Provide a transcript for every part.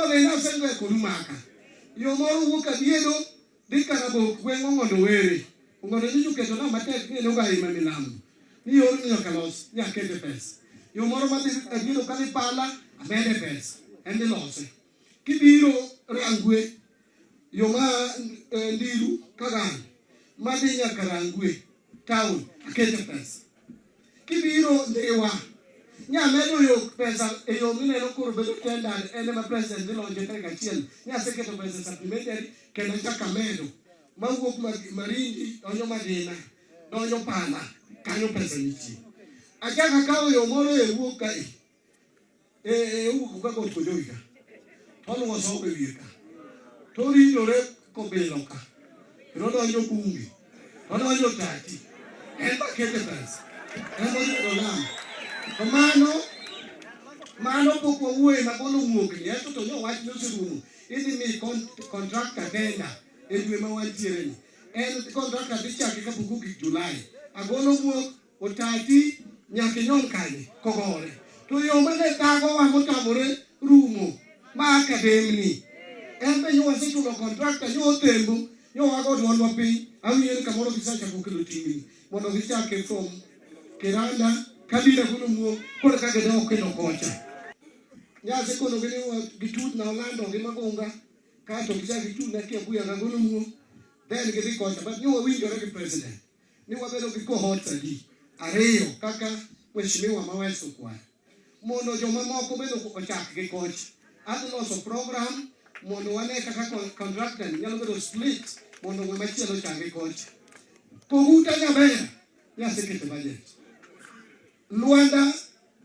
Homa Bay nasengwe kodu maka. Yo moro wuok Adiedo dhi Karabok gweng' Ong'ondo Were. Ong'ondo nyocha oketo na matek ni en ogayi ma milambo. Ni yorni nyaka los, nyakete pesa. Yo moro madhi Adiedo kadhi Pala, amede pesa. En dhi lose. Kibiro Rangwe, yo ma Ndiru Kagan, madhi nyaka Rangwe town, akete pesa. Kibiro Ndhiwa, nyamedo yo pesa e yo mineno koro bedo tendered, en ema president dhi lonje tarik 1. Nyaseketo pesa supplementary kendo achako amedo mawuok Marindi donjo Madina donjo Pala, kanyo pesa nitie. Achako akawo yo moro e wuok kae e owuok ka got Kojoi ka toluwo soko e wiye ka to ridore kobilo ka kendo donjo Bunge todonjo Tati, en bakete pesa en bodhi bedo lam. To mano pok wawuoye magolo muokni ento to nyo wach noserumo. Idhi mi contractor tender e dwe ma wantiere ni, en contractor dhi chake kapok ogik Julai. Agolo muok Otati nyaka inyon kanye kogore. To yo mane thagowa motamore rumo ma akademni en be nyo wasechulo contractor, nyo othembo nyo wago duondwa piny. Awinjo ni kamoro gisechako kelo tingni mondo gichake from Kiranda kabira kuno muok koro ka gidok kendo kocha. Nyasekonogi ni gitudna Olando gi Magunga kato gichak gitudna Kiabuya gagolo muok then gidhi kocha, but nyo wawinjore gi president ni wabedo gi cohorts adi ariyo kaka mheshimiwa Mawes okwayo mondo jomamoko bende ochak gi kocha. Adhi loso program mondo wane kaka contractor ni nyalo bedo split mondo ng'ama chielo ochak gi kocha. Koguta Nyabera nyasekete budget. Lwanda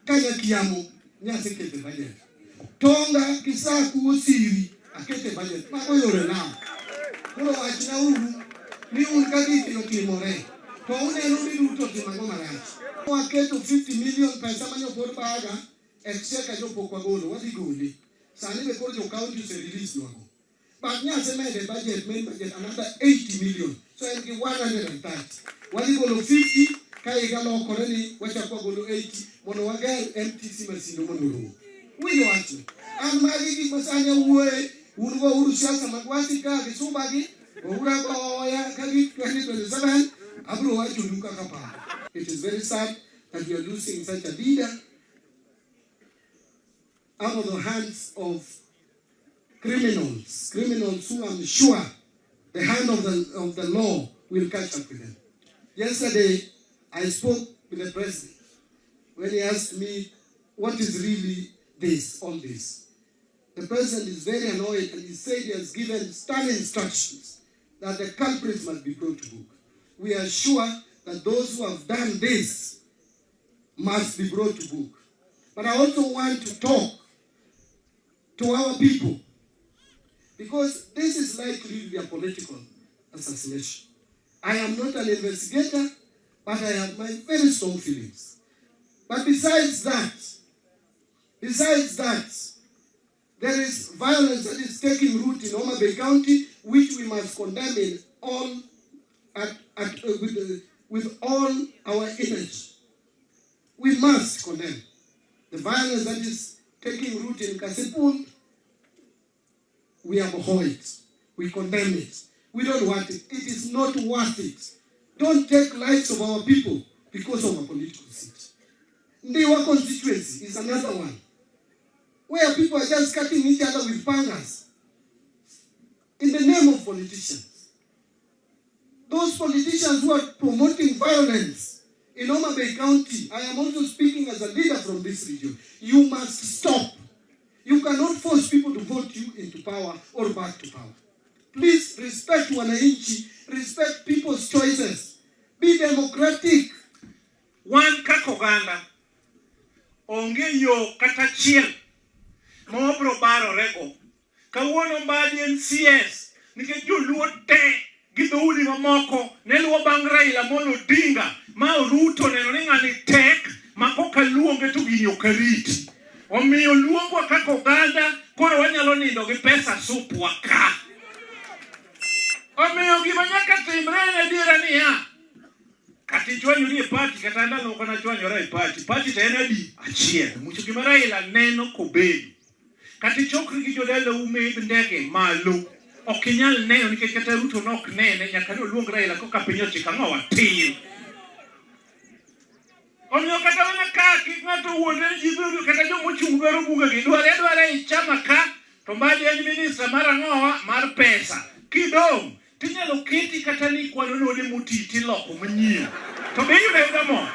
Kanyakiamo nyasekete budget. Tonga Kisaku Osiri akete budget. Mago yore nam. Koro wachna uru ni un ka gigi otimore to uneno ni Ruto otimo ang'o marach. Waketo 50 million pesa mane opor baga exchequer jopok wagolo, wadhi gole. Sani be koro jo county ose release nwago. But nyasemede budget, main budget another 80 million. So en gi 130. Wadhi golo 50 ka higa lokore ni wachako wagolo 80 mondo wager MTC Masindo mondo orum. Winjo wachno. An magi gik ma sani awuoye, un go uru siasa mag wasi ka gi suba gi, goura goya ka gik 2027 abiro wachonu kaka paro. It is very sad that we are losing such a leader out of the hands of criminals, criminals who I'm sure the hand of the law will catch up with them. Yesterday, I spoke with the president when he asked me, what is really this, all this? The president is very annoyed and he said he has given stern instructions that the culprits must be brought to book. We are sure that those who have done this must be brought to book. But I also want to talk to our people because this is likely to be a political assassination. I am not an investigator, but I have my very strong feelings. But besides that, there is violence that is taking root in Homa Bay County, which we must condemn in all, at, with all our energy. We must condemn the violence that is taking root in Kasipul. We abhor it. We condemn it. We don't want it. It is not worth it. Don't take lives of our people because of a political seat. Ndiwa constituency is another one where people are just cutting each other with pangas in the name of politicians. Those politicians who are promoting violence in Homa Bay County, I am also speaking as a leader from this region. You must stop. You cannot force people to vote you into power or back to power. Please respect wananchi, respect people's choices. Be democratic. Wan kaka oganda onge yo kata achiel ma wabiro barorego. Kawuono Mbadi en CS nikech joluo te gi dhoudi mamoko ne luwo bang' Raila Amolo Odinga ma Ruto neno ni ng'ani tek ma koka luonge to gini ok ariti. Omiyo luongwa kaka oganda koro wanyalo nindo gi pesa supwa ka. Omiyo gima nyaka timre en adiera niya, kata ichwanyori e party kata ndalo moko nachwanyora e party, party to en adi achiel. Mucho gima Raila neno kobedo. Kata ichokri gi jodalau miidh ndege malo, ok inyal neno nikech kata Ruto nok nene, nyaka ne oluong Raila koka piny ochik ang'o watir. Omiyo kata mana ka kik ng'ato wuondre ni ji biro kata joma ochung' dwaro bungegi, dware adwara ei chama ka to Mbadi en minista mar ang'owa mar pesa. Kidong' tinyalo keti kata ni ikwano node moti tiloko manyien. To be iyudo ayuda mor?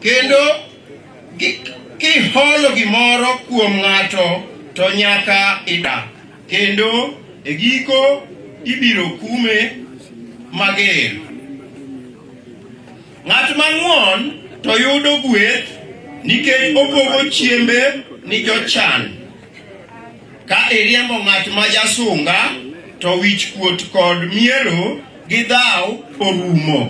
Kendo kiholo gimoro kuom ng'ato to nyaka ida, kendo e giko ibiro kume mager. Ng'at mang'won to yudo gweth nikech opogo chiembe ni jochan. Ka iriembo ng'at ma jasunga to wich kuot kod miero gi dhaw orumo.